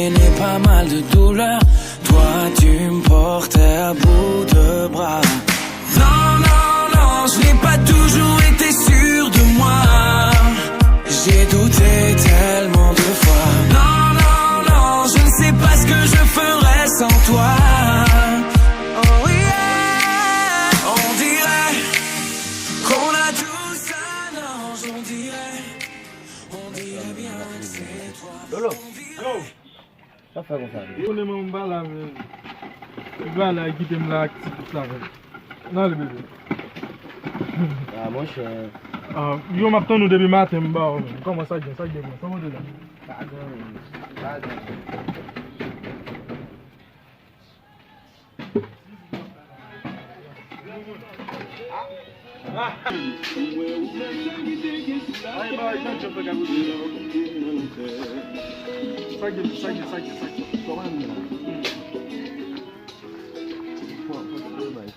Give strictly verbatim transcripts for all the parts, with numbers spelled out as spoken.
N'est pas mal de douleur, toi tu me portais à bout de bras. Non, non, non, je n'ai pas toujours été sûr de moi. J'ai douté tellement de fois. Non, non, non, je ne sais pas ce que je ferais sans toi. Oh yeah, on dirait qu'on a tous un ange, on dirait, on dirait bien que c'est toi. Lolo, Yo, sa fè konsa? ou konnen mwen m pa la, men. Ou pa la, kite m la ak ti pitit la, men. Nan ale, bebe. Ah, monchè. Ah, yo, m ap tann ou depi maten, m ba w, men. Kòman sa gen, sa gen, men? Kòman te la? Pa gen, pa gen.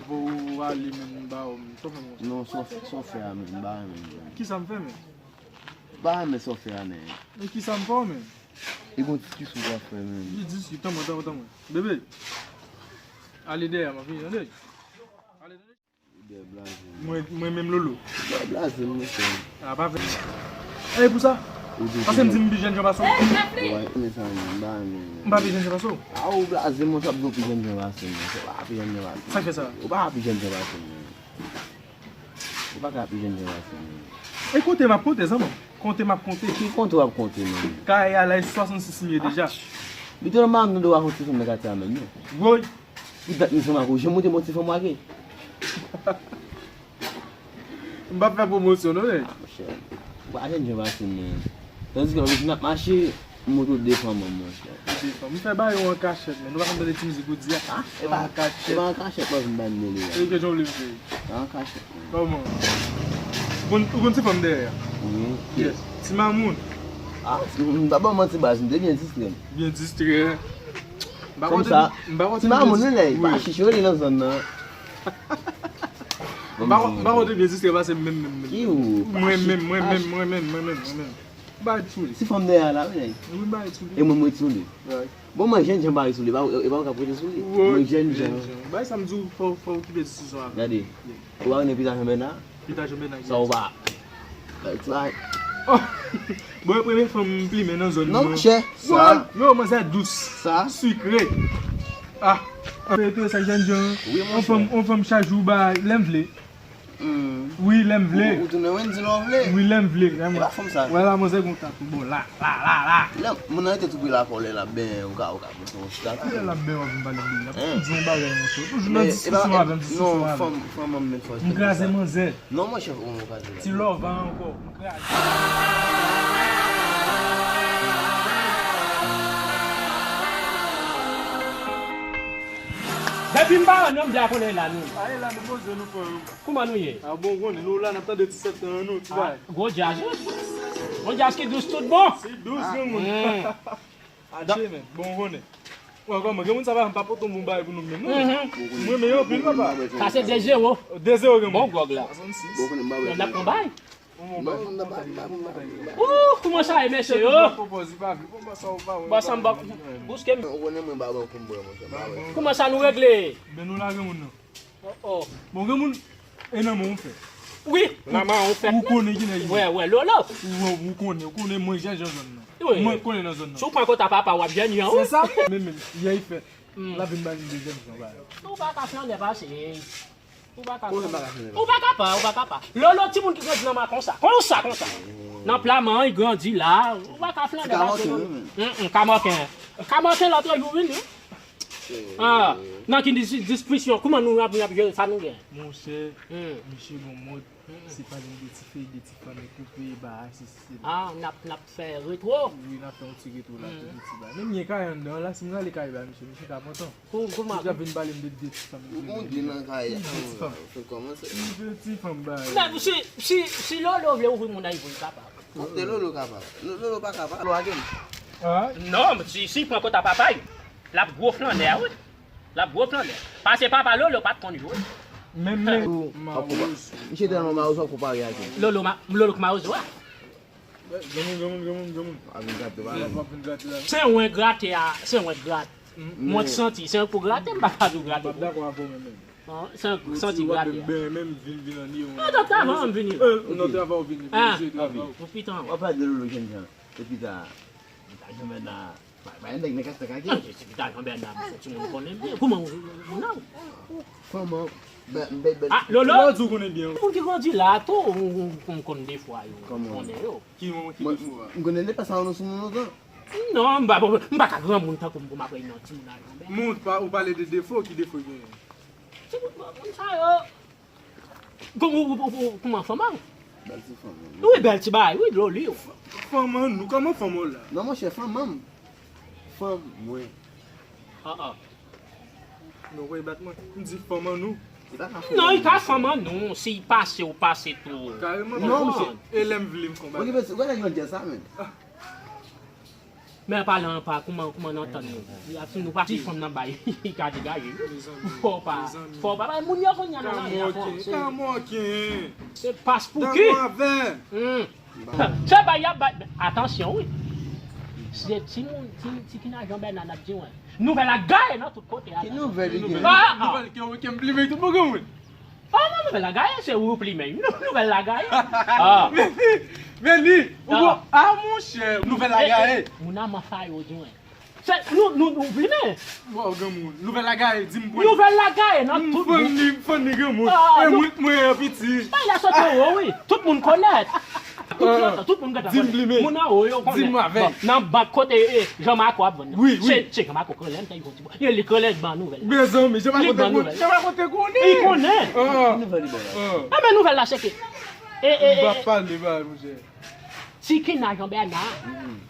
Pou ale menm ba w, men. Sa w fè, monchè? Non, sa w fè a menm, ba menm. Kisa m fè, men? Ba menm sa w fè a, men. Men kisa m fè w, men? E gon diskisyon w ap fè, men. Li diskisyon, tanpri, tanpri, tanpri. Bebe, ale dèyè, m ap vini, tande? Ale, tande. Mwen, mwen menm Lolo. Blaze m, monchè. A, pa fè. E pou sa? Paske m di m pi jèn jan pase w. Wè, men sa menm, ba menm. M pa pi jèn jan pase w. A, ou blaze m, monchè, ap di w pi jèn jan pase m, monchè. Ou pa pi jèn jan pase m. Sa k fè sa? Ou pa pi jèn jan pase m, monchè. Ou pa ka pi jèn jan pase m, monchè. E konte m ap konte, zanmi. Konte m ap konte. Ki konte w ap konte, menm? Kay a la, e swasannsis m ye deja. Li te nan madanm nan de w a fè yon ti fanm nan katye a menm, non? Woy! Ki dat misye make w? Jan w monte bon ti fanm make? M p ap fè pwomosyon, non, men. Monchè, ou pa jèn jan pase m, non. Tandiske lòt jou n ap mache, m montre w de fanm, monchè. De fanm. M fè ba yo an kachèt, men. Nou pa konn tande ti mizik ou di a. Ah, e pa, An kachèt. E pa an kachèt, non, m ba n mele la. E ke jan w vle m fè? Pa an kachèt, non. Kòman? Ou konn, ou konn ti fanm dèyè a? Wi. Yes. Ti mamoun. Ah, m pa ba w manti, baz, m te byen distrè. Byen distrè. M pa Fanm konte, sa, m pa konte ti mamoun, byen wi, lè, dis-, pa wi. Chichi, wi, li nan zòn nan. M pa, m pa konte byen distrè pase m menm, menm, menm. Ki ou? Mwen menm, mwen menm, mwen menm, mwen menm, mwen menm. M pa ret sou li. Ti fanm dèyè a la, wi, nèg. Wi, m pa ret sou li. E mwen, mwen ret sou li. Right. Bon, mwen jèn jan m pa ret sou li, e pa, e pa ou k ap rete sou li. Wi, Mwen jèn jan. Bay sa m di w, fò, fò w kite disizyon avè m. Gade. Yeah. Ou pa konnen pita janbèn la? Pita janbèn nan. Sa ou pa. That's right. Oh! Bon, e premye fanm m plimen nan zòn Non, nan. Monchè. Sa. Yo, manzè dous. Sa. Sikre. Ah. An verite, sa jèn jan. Wi, On fanm, on fanm chak jou ba lè m vle. Hmm. Wi, lè m vle. Ou, ou tounen Wendy lè w vle. Wi, lè m vle. Lè E pa fanm sa. Wè la, manzè gon tatou. Bon, la, la, la, la. Lè moun nan rete tou pre lakò lè l ap benyen, ou ka, ou ka pote yon ti tatou. Lè l ap benyen, w ap vin pale de li. Ap di yon bagay, monchè. Toujou nan diskisyon avè m, diskisyon avè m. Fanm, fanm an m met fòs. M kraze manzè. Non, monchè, ou pa kraze. Ti lòvan ankò. M kraze. Depi m pa wè non, m deja konnen la nou. Aye la, nou poze nou fò yo. Kouman nou ye? A bon, konnen nou la, n ap tande ti sèt tan an nou, ti bay. Gwo djaz, wi. Gwo djaz ki dous tout bon. Si dous, granmoun. Atche, men, bon, konnen. Wè, kòman, granmoun sa pa, m pa pote yon bon bagay pou nou menm, non? Mwen, men yo, pil, papa. Sa se de zewo. De zewo, granmoun. Bon, gwòg la. Bon, konnen m pa wè. N ap pran bay. Ouh, kouman sa ye, mesye yo? Bon, sa m ba, bouske m. Ou konnen mwen ba ban pou m bwè, monchè, m pa wè. Kouman sa nou regle? Men nou la, granmoun nan. Oh, oh. Bon, granmoun, e nan men w fè. Wi, nan men w fè. Ou konnen ki nèg. Wè, wè, Lolo. Ou, ou konnen, ou konnen mwen jèn jan zòn nan. Wi. Mwen konnen nan zòn nan. Si w pran kòta papa, w ap jèn jan, wi. Se sa. Men, men, yè fèt. L ap vin ba nou dezyèm jan, ba. Ou pa ka flannen pase. Ou pa ka flannen. Ou pa ka pa, ou pa ka pa. Lolo, timoun ki grandi nan men konsa. Konsa, konsa. Nan pla men, li grandi la. Ou pa ka flannen pase, Lolo. Mm, mm, Kamanken. Kamanken lòt jou, wi, li. Ah, nan ki dis-, diskisyon, kouman nou ap, ap jere sa nou gen? Monchè, misye gon mòd, se pale de ti fèy, de ti fanmi koupe, bagay, sesi, sela. Ah, n ap, n ap fè retwo? Wi, n ap fè yon ti retwo la, tou piti bagay. Menm gen kay anndan la, si m rale kay ba misye, misye ka kontan. Misye ap vin pale m de de ti fanmi. Ou gen de nan kay. De ti fanm. Fè kòmanse. De ti fanm, bagay. Men si, si, si Lolo vle ouvri moun nan, li kapab. Kote Lolo kapab? Lolo pa kapab. Lolo a gen. Non, si, si pran kòta papa l, l ap gwo flannè, wi. L ap gwo flannè. Pase papa Lolo pa t konn jwe. Menm men. Misye tèlman mawozo w ap konpare ak li. Lolo, ma, Lolo k mawozo a. Granmoun, granmoun, granmoun, granmoun. A vin grate pa la. Se wen grate a, se wen grate. Mwen santi, se wen pou grate, m pa ka di w grate. M ap dakò avè w menm menm. Se wen santi grate a. Ben menm vin vin an li. Nan travay an m vini. Nan travay ou vin vin. Nan travay ou. Ou pitan. W ap pale de lolo jèn jan. Epi ta. Mwen ta janm nan. Bay nèg nan kastèk ak yo. Ti pita Jean Bernard, se ti moun konnen byen. Kouman ou ou nan? Fanm an. Bèl bèl bèl. Ah, Lolo. Lolo di ou konnen byen. Moun ki grandi la tou, ou ou ou konn defwa yo. Konnen yo. Ki moun ki defo a? M konnen li pase nan sou moun lontan. Non, m pa m pa ka granmoun tankou m pou m ap rele yon timoun a Jean Bernard. Moun pa ou pale de defo, ki defo genyen? Ti moun moun sa yo. Kouman fanm an? Bèl ti fanm. Wi, bèl ti bagay, wi, dlo li yo. Fanm an nou, kòman fanm ou la? Non, monchè, fanm an. Fanm mwen. Ah, ah. Non, wè, bat mwen. M di fanm an nou. Non, li ka fanm an nou. Si li pase, ou pase tou. Kareman, non, monchè. E lè m vle m konba. Ou gen bezwen, ou gen bezwen jazz sa, men. Men an palan an pa kouman kouman n antann nou. Nou pa ti fanm nan bay li ka degaje wi. Fò w pa fò w pa bay moun yo konnya nan lari a fò. Se pas pou ki? Se bay y ap bay. Atansyon wi. Se ti moun ti ti kina Jean Bernard n ap di wen. Nouvèl la gaye nan tout kote a. Ki nouvèl li gen? Nouvèl ke ke m blimen tout moun granmoun. Ah non, nouvèl la gaye, se ou plimen. Nouvèl la gaye. Ah. Men li, men li, ou bon, ah monchè, nouvèl la gaye. Moun nan man sa yo di mwen. Se nou nou nou plimen. Waw granmoun, nouvèl la gaye, di m pwen. Nouvèl la gaye nan tout bout. M fann li, m fann li granmoun. E mwen mwen an piti. Bay la soti wo wi, tout moun konèt. Tout moun gentan konnen. Moun anwo yo konnen. Nan bank kote Jean Marco ap vann nan. Se Jean Marco k rele m, fè yon ti bò. Li k rele m ban nouvèl la. Mezanmi, Jean Marco te konnen. Jean Marco te konnen. Li konnen. Ki nouvèl li ban la? Enben nouvèl la se ke. E e e. M pa pale ba monchè. Ti Kina Jean Bernard,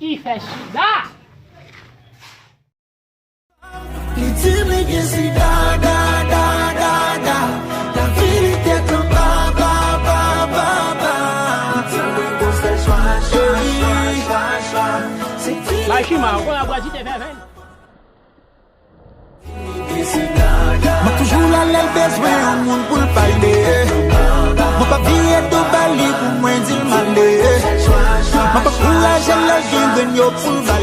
li fè sida. Li di m li gen sida, da, da, da, da. Lavi li te plen ba, ba, ba, ba, ba. Li di m li gwosè chwa, chwa, chwa, chwa. Se ki li. Bay Chima, ou konn ap wè ti te fè venn. Li gen sida, da. Mwen toujou la lè l bezwen yon moun pou l pale. Mwen p ap vire do ba li pou mwen di l m ale. Mwen p ap ankouraje l lè l gen grenn yo pou l ba l.